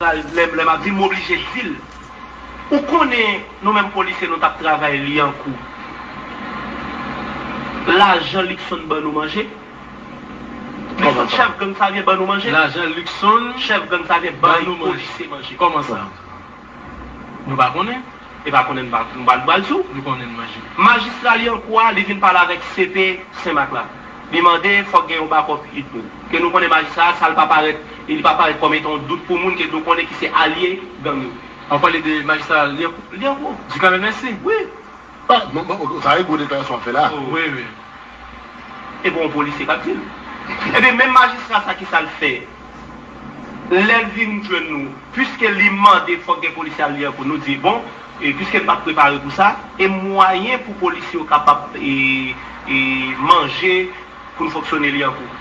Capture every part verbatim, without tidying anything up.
Lè, lè m ap di, m oblije di l. Ou konnen, nou menm polisye, nou t ap travay Lyankou. Lajan Luckson ban nou manje? Luckson, chèf gang Savyen, ban nou manje? Lajan Luckson, chèf gang Savyen, ban nou manje. Polisye manje. Kòman sa? Nou pa konnen? E pa konnen, nou pa, nou pa pral di w. Nou konnen manje. Majistra Lyankou a, li vin pale avèk C P Senmak la. Li mande, fòk gen yon bakòp hit nou. Ke nou konnen majistra a, sa l pa parèt, li pa parèt kòm etan yon dout pou moun ke nou konnen ki se alye gang yo. Ou pale de majistra Lyankou? Lyankou. Du Carmel Mercier? Wi. Ah, non, non, sa e gwo deklarasyon w ap fè la. Wi, wi. E bon, yon polisye k ap di l. Ebyen, menm majistra sa, ki sa l fè? Lè l vin jwenn nou, piske li mande fòk gen polisye al Lyankou, nou di, bon, e piske l pa t prepare pou sa, e mwayen pou polisye yo kapab, e, e manje pou n fonksyone Lyankou.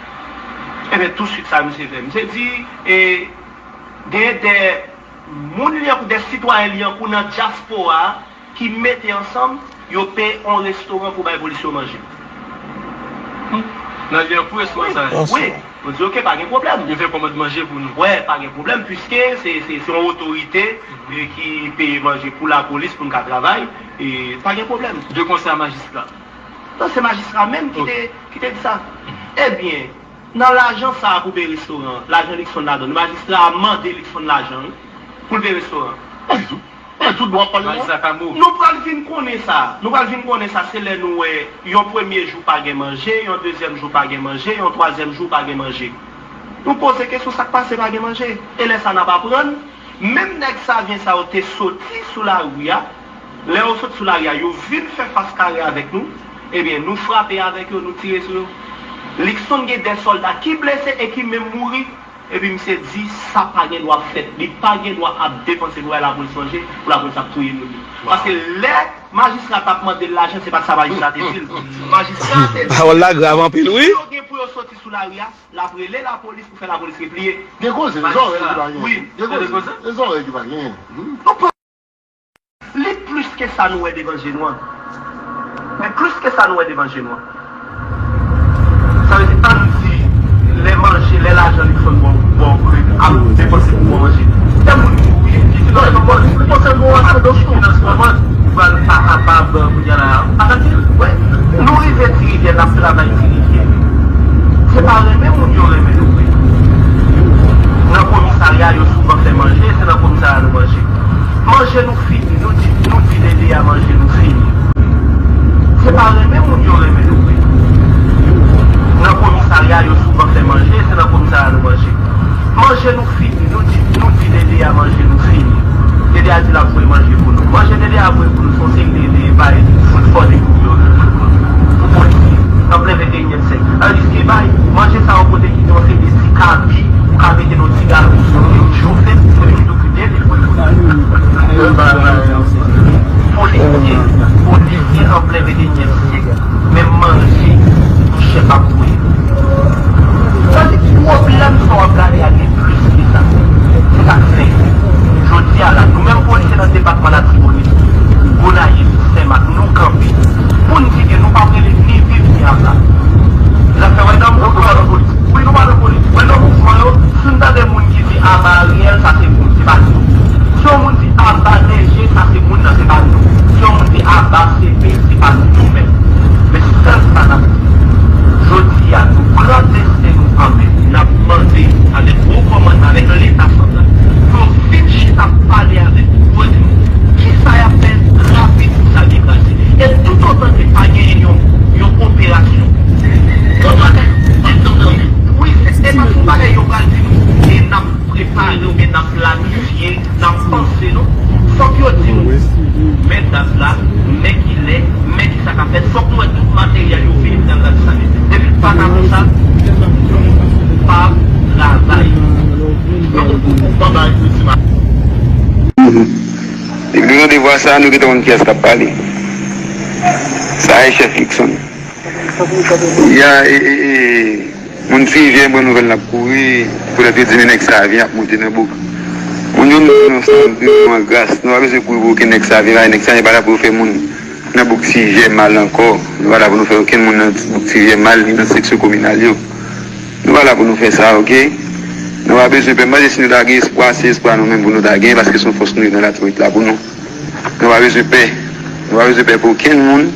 Ebyen, tousuit sa, misye fè. Misye di, e, gen de moun Lyankou, de sitwayen Lyankou nan dyaspora a, ki mete ansanm, yo peye yon restoran pou bay polisye yo manje. Nan Lyankou, restoran sa a? Wi. Nou di, oke, pa gen pwoblèm. Yo fè kòmand manje pou nou. Wè, pa gen pwoblèm, piske se, se, se yon otorite, e, ki peye manje pou lapolis, pou n ka travay, e pa gen pwoblèm. De konsè a majistra? Non, se majistra menm ki te, ki te di sa. Ebyen, nan lajan sa a pou peye restoran, lajan Luckson ladan, majistra a mande Luckson lajan, wi, pou l peye restoran. Pa ditou. Mwen tout bon ap pale la. Nou pral vin konnen sa. Nou pral vin konnen sa, se lè nou wè yon premye jou pa gen manje, yon dezyèm jou pa gen manje, yon twazyèm jou pa gen manje. Nou poze kesyon, sa k pase pa gen manje? E lè sa n ap aprann, menm nèg Savyen sa yo te soti sou lari a, lè yo soti sou lari a, yo vin fè fas kare avèk nou, ebyen, nou frape avèk yo, nou tire sou yo. Luckson gen de sòlda ki blese e ki menm mouri. Epi misye di sa pa gen dwa fèt. Li pa gen dwa ap depanse pou bay lapolis manje, pou lapolis ap touye moun yo. Paske lè majistra t ap mande l lajan, se pa t sa majistra te di l. Majistra te di, pawòl la grav anpil, wi. Si yo gen pou yo soti sou lari a, l ap rele lapolis pou fè lapolis repliye. Gen koze, zòrèy ki pa genyen. Wi. Gen koze, gen zòrèy ki pa genyen. Nou Li plis ke sa nou wè devan je nou an. Li plis ke sa nou wè devan je nou an. Sa vle di, ann di, lè manje, lè lajan Luckson ba w, ba w ap depanse pou bon manje. Lè moun mouri, ki di non, e pa bon, se bon, se bon, se bon. Finans moman, ou pral pa kapab, kounye a la, pa ka di l. Wè, nou rive Ti Rivyè, n ap travay Ti Rivyè. Se pa renmen moun yo renmen nou vre. Nan komisarya, yo souvan fè manje, se nan komisarya nou manje. Manje nou fini, nou di, nou di D D A manje nou fini. Se pa renmen moun yo renmen nou vre. Nan komisarya, yo souvan fè manje, se nan komisarya nou manje. Manje nou fini, nou di, nou di D D A manje nou fini. D D A di l ap voye manje pou nou. Manje D D A voye pou nou, se yon seri de, de bay food for the people yo, pou polisye, an plen venteyinyèm syèk. An riske bay, manje sa yo pote kite yon seri de ti kabi, ou ka mete nan ti galon, pou yo chofe, epi ki tou ki byen vit pou yo. Polisye, polisye an plen venteyinyèm syèk, men manje, monchè, p ap voye. Sa di pwoblèm sa w ap gade a gen plis ke sa. Se sa k fè, jodi a la, nou menm polisye nan depatman Latibonit, Gonayiv, Senmak, nou kanpe. Pou n di ke nou p ap rele ni Viv ni Ava. Zafè wè nan mouvman yo. Wi, nou pa nan politik. Wè nan mouvman yo, si n tande moun ki di aba Ariel, sa se moun, se pa nou. Si yon moun di aba D G, sa se moun nan, se pa nou. Si yon moun di aba C P, se pa nou menm. Men sèl sa n ap di, jodi a, nou pran desten nou an men. N ap mande avèk wo kòmandman, avèk Leta santral, pou yo vin chita pale avèk nou, pou yo di nou kisa y ap fè rapid pou sa vin kraze. E toutotan ke pa genyen yon, yon operasyon, yon bagay, wi, se, se pa yon bagay yo pral di nou, e n ap prepare oubyen n ap planifye, n ap panse, non. Fòk yo di nou, men dat la, men kilè, men kisa k ap fèt. Fòk nou wè tout materyèl yo vini pou n al gade sa. Depi l pa ka konsa, nou p ap travay. Depi nou tande vwa sa, nou gentan konn kiyès k ap pale. Sa e chèf Luckson. Ya, e, e, e, moun Ti Rivyè pran nouvèl n ap kouri, poutèt yo di men nèg Savyen ap monte nan bouk. Moun yo nan san gri an gras, nou pa bezwen kouri pou okenn nèg Savyen, nèg Savyen pa la pou yo fè moun nan bouk Ti Rivyè mal ankò. Nou pa la pou nou fè okenn moun nan bouk Ti Rivyè mal, ni nan seksyon kominal yo. Nou pa la pou nou fè sa, oke? Nou pa bezwen pè. M panse si nou ta gen espwa, se espwa nou menm pou nou ta gen, paske se yon fòs nou ye nan Latibonit la pou nou. Nou pa bezwen pè. Nou pa bezwen pè pou okenn moun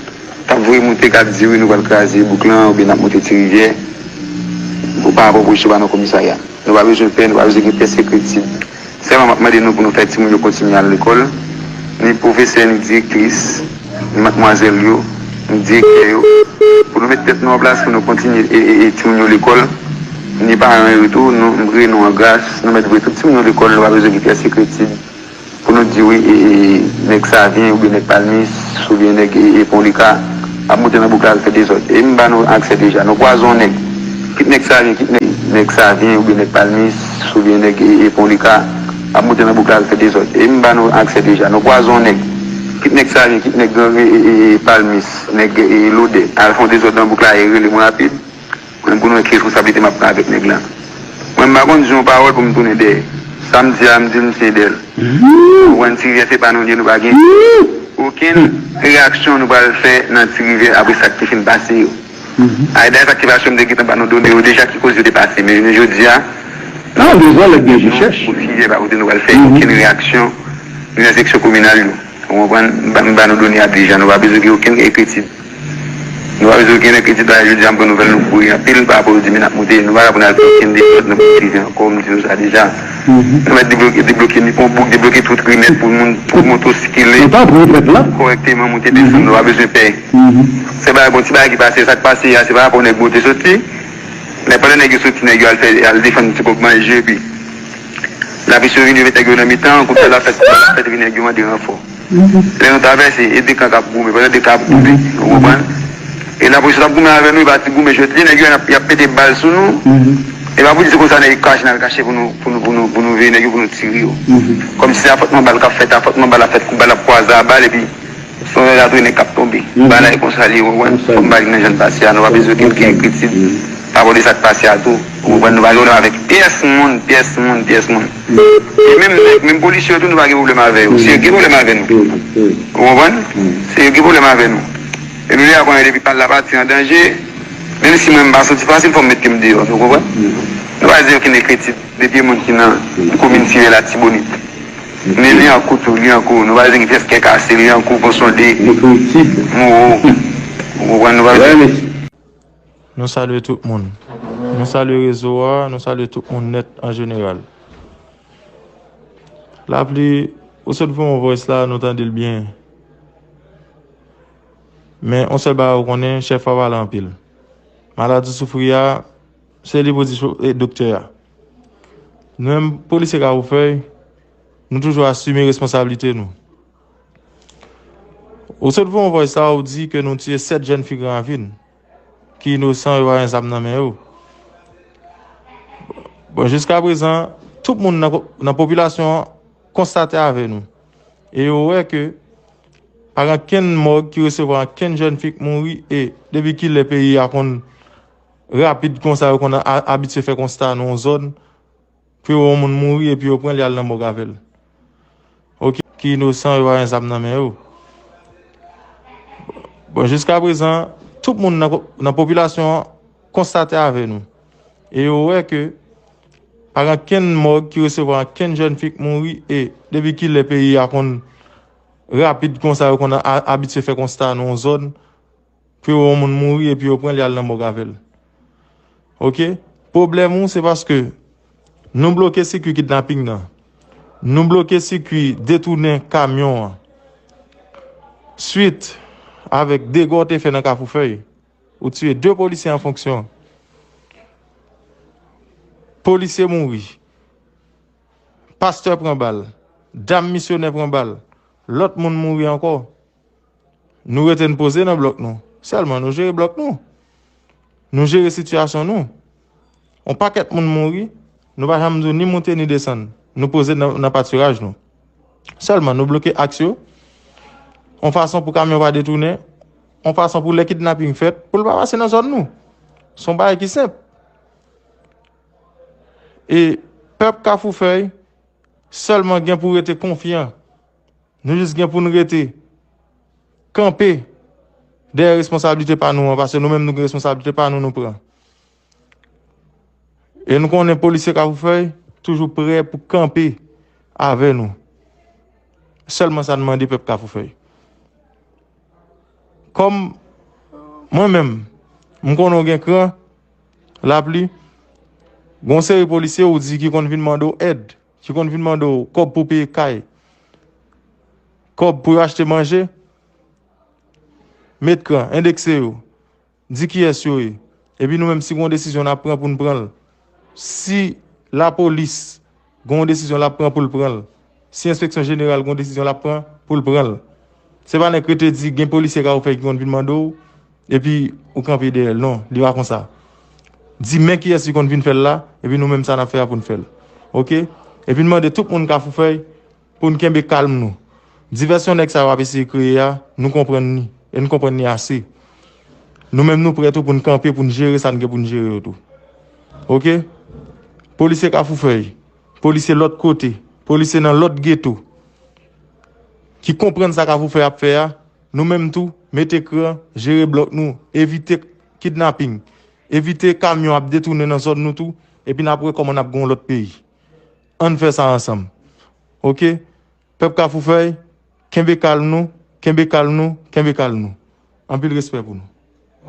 k ap voye moute, k ap di wi nou pral kraze bouk lan oubyen n ap monte Ti Rivyè pou pa rapò pou rechevwa nan komisarya. Nou pa bezwen pè, nou pa bezwen gen pyès enkretid. Sèlman m ap mande nou pou nou fè timoun yo kontinye al lekòl, ni pwofesè, ni direktris, ni madmwazèl yo, ni direktè yo, pou nou met tèt nou an plas pou nou kontinye e, e, e timoun yo lekòl, ni paran yo tou, nou, m voye nou an gras, nou mèt voye tout timoun yo lekòl, nou pa bezwen gen pyès enkretid. Pou nou di wi, e, e, nèg Savyen oubyen nèg Palmis oubyen nèg, e, e, Pon Lika ap moute nan bouk la al fè dezòd. E m ba nou aksè deja. Nou kwaze yon nèg, kit nèg Savyen, kit nèg, nèg Savyen oubyen nèg Palmis oubyen nèg, e, e, Pon Lika ap moute nan bouk la al fè dezòd. E m ba nou aksè deja. Nou kwaze yon nèg, kit nèg Savyen, kit nèg, e, e, e, Palmis, nèg, e, Lodè al fè yon dezòd nan bouk la e rele mwen rapid. Mwen, pou nou wè ki responsablite m ap pran avèk nèg la. Mwen, m pa konn di yon pawòl pou m tounen dèyè. Sa m di a, m di l, m siyen dèyè l. Ou konprann, Ti Rivyè se pa nou li ye, nou pa gen okenn reyaksyon nou pral fè nan Ti Rivyè apre sa k te fin pase yo. A, e dayè sa k te pase yo, m te gentan ba nou done yo deja ki kote yo te pase. Men jounen jodi a, nou refize pa kote nou pral fè okenn reyaksyon ni nan seksyon kominal yo. Ou konprann? M ba, m ba nou done a deja, nou pa bezwen gen okenn enkretid. Nou pa bezwen gen enkretid la, jodi a m pran nouvèl nou kouri anpil pa rapò yo di men n ap monte, nou pa la pou n al fè okenn dezòd nan Ti Rivyè ankò, m di nou sa deja. Nou mèt debloke, debloke Nipon Bouk, debloke tout ri nèt pou moun, pou moto sikile kòrèkteman, monte desann, nou pa bezwen pè. Se bagay, bon, ti bagay ki pase, sa k pase a, se pa rapò nèg monte soti, men pandan nèg yo soti, nèg yo al fè, al defann ti kòk manje, epi lapolis yo vini, yo met nèg yo nan mitan, kounye a l ap fèt, kounye a l ap fèt, epi nèg yo mande ranfò. Lè nou travèse, e de kan k ap goumen, pandan de kan ap goumen, ou konprann? E lapolis yo t ap goumen avè nou, e pa ti goumen jwèt li, nèg yo y ap, y ap pete bal sou nou. E pa pou di se konsa nèg yo kache n al kache pou nou, pou nou, pou nou, pou nou veye nèg yo, pou nou tire yo. Kòmsi se afwontman bal k ap fèt, afwontman bal ap fèt, kou bal ap kwaze a bal, epi se yon jan tou nèg k ap tonbe. Bagay la e konsa li ye, ou konprann? Fò m pa vin nan jan l pase a, nou pa bezwen gen, gen enkretid pa rapò de sa k pase a tou. Ou konprann? Nou pa gen pwoblèm avèk pyès moun, pyès moun, pyès moun. E menm nèg, menm polisye yo tou, nou pa gen pwoblèm avè yo. Se yo ki gen pwoblèm avè nou. Ou konprann? Se yo ki gen pwoblèm avè nou. E nou deja konnen depi pal la pati an danje, menm si mwen m pa santi fasil, fò m met pye m deyò, nou konprann? Nou pa di okenn enkretid depi e moun ki nan komin Ti Rivyè Latibonit. Men Lyankou tou, Lyankou, nou pa di gen pyès kè kase, Lyankou, Pon Sonde, Mowo. Ou konprann? Nou pa bezwen Nou salye tout moun. Nou salye rezo a, nou salye tout moun nèt an jeneral. Lapli, ou sot voye yon voice la, nou tande l byen. Men yon sèl bagay ou konnen, chèf la pale anpil. Malad ou soufri a, se li pou di cho-, e, doktè a. Nou menm, polisye Kafoufèy, nou toujou asime responsablite nou. Ou sot voye yon voice la, ou di ke nou tiye sèt jèn fi Gran Ravin ki inosan, yo pa gen zam nan men yo. Bon, jiska prezan, tout moun nan, nan popilasyon an konstate avè nou. E yo wè ke pa gen okenn mòg ki resevwa okenn jèn fi k mouri, e depi kilè peyi a konn rapid konsa, yo konn a-, abitye fè konsta nan yon zòn, pou yo wè yon moun mouri epi yo pran l, y al nan mòg avè l. Oke, ki inosan, yo pa gen zam nan men yo. Bon, jiska prezan, tout moun nan, nan popilasyon an konstate avè nou. E yo wè ke pa gen okenn mòg ki resevwa okenn jèn fi k mouri, e depi kilè peyi a konn rapid konsa, yo konn a-, abitye fè konsta nan yon zòn, pou yo wè yon moun mouri epi yo pran l, y al nan mòg avè l. Oke? Pwoblèm ou, se paske nou bloke sikui kidnaping nan. Nou bloke sikui detounen kamyon an. Swit avèk dega w te fè nan Kafoufèy, ou tiye de polisye an fonksyon. Polisye mouri. Pastè pran bal. Dam misyonè pran bal. Lòt moun mouri ankò. Nou rete n poze nan blòk nou. Sèlman nou jere blòk nou. Nou jere sitiyasyon nou. On pakèt moun mouri, nou pa janm di w ni moute ni desann. Nou poze nan, nan patiraj nou. Sèlman nou bloke aks yo. On fason pou kamyon pa detounen. On fason pou lè kidnaping fèt, pou l pa pase nan zòn nou. Se yon bagay ki senp. E pèp Kafoufèy sèlman gen pou rete konfyan. Nou jis gen pou n rete kanpe dèyè responsablite pa nou an, paske nou menm nou gen responsablite pa nou nou pran. E nou konnen polisye Kafoufèy, toujou prè pou kanpe avè nou. Sèlman sa n mande pèp Kafoufèy. Kòm mwen menm, m konnen w gen kran, lapli, gon seri polisye ou di ki konn vin mande w èd, ki konn vin mande w kòb pou peye kay, kòb pou yo achte manje, met kran, endekse yo, di kiyès yo ye. Epi nou menm, si gon desizyon n ap pran pou n pran l. Si lapolis gon desizyon l ap pran pou l pran l. Si enspeksyon jeneral gon desizyon l ap pran pou l pran l. Se pa nèg rete di gen polisye Kafoufèy ki konn vin mande w, epi ou kanpe dèyè l. Non, li pa konsa. Di men kiyès ki konn vin fè l la, epi nou menm sa n ap fè a pou n fè l. Oke? Epi n mande tout moun Kafoufèy pou n kenbe kalm nou. Divèsyon nèg sa yo ap eseye kreye a, nou konprann li. E n konprann li ase. Nou menm nou prè tou pou n kanpe, pou n jere sa n gen pou n jere yo tou. Oke? Polisye Kafoufèy, polisye lòt kote, polisye nan lòt geto, ki konprann sa Kafoufèy ap fè a, nou menm tou, mete kran, jere blòk nou, evite kidnaping, evite kamyon ap detounen nan zòn nou tou, epi n ap wè kòman n ap gen yon lòt peyi. Ann fè sa ansanm. Oke? Pèp Kafoufèy, kenbe kalm nou, kenbe kalm nou, kenbe kalm nou. Anpil respè pou nou.